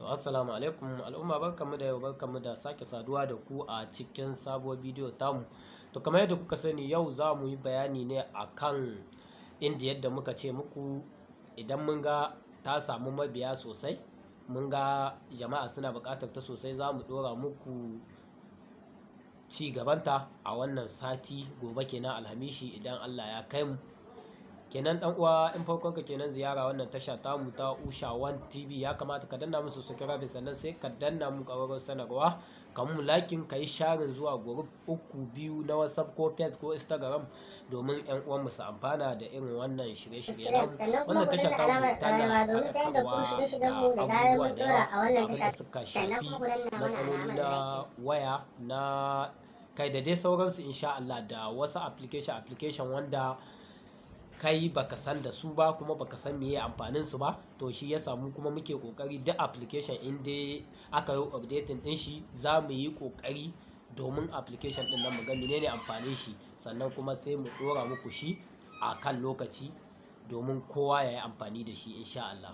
To, assalamu alaikum al'umma, barkanmu da yau, barkanmu da sake saduwa da ku a cikin sabuwar bidiyo tamu. To, kamar yadda kuka sani, yau za mu yi bayani ne akan inda yadda muka ce muku idan mun ga ta samu mabiya sosai, mun ga jama'a suna buƙatar ta sosai, za mu ɗora muku ci gabanta a wannan sati, gobe kenan, Alhamishi, idan Allah ya kai mu. Kenan dan uwa, in farkon ka kenan ziyara wannan tasha tamu ta Usha One TV, ya kamata ka danna musu subscribe, sannan sai ka danna mu ƙararrawar sanarwa, ka mu liking, ka yi sharing zuwa group uku, biyu na WhatsApp ko Face ko Instagram, domin yan uwan mu su amfana da irin wannan shirye-shirye namu. Sannan kuma Wannan ku tasha danna tamu alamar tana ƙararrawa domin sanar da ku faɗakarwa shirye-shiryen da mu da zarar abubuwa mun da ɗora yawa, a wannan abin da tasha. suka Sannan shafi kuma ku danna mana matsaloli alamar na like. waya na kai da dai sauransu, insha Allah, da wasu application wanda kai baka san da su ba kuma baka san meye amfanin su ba. To, shi ya samu kuma muke kokari duk application in dai aka yi updating din shi, za mu yi kokari domin application din nan mu ga menene amfanin shi, sannan kuma sai mu dora muku shi a kan lokaci domin kowa ya yi amfani da shi, insha Allah.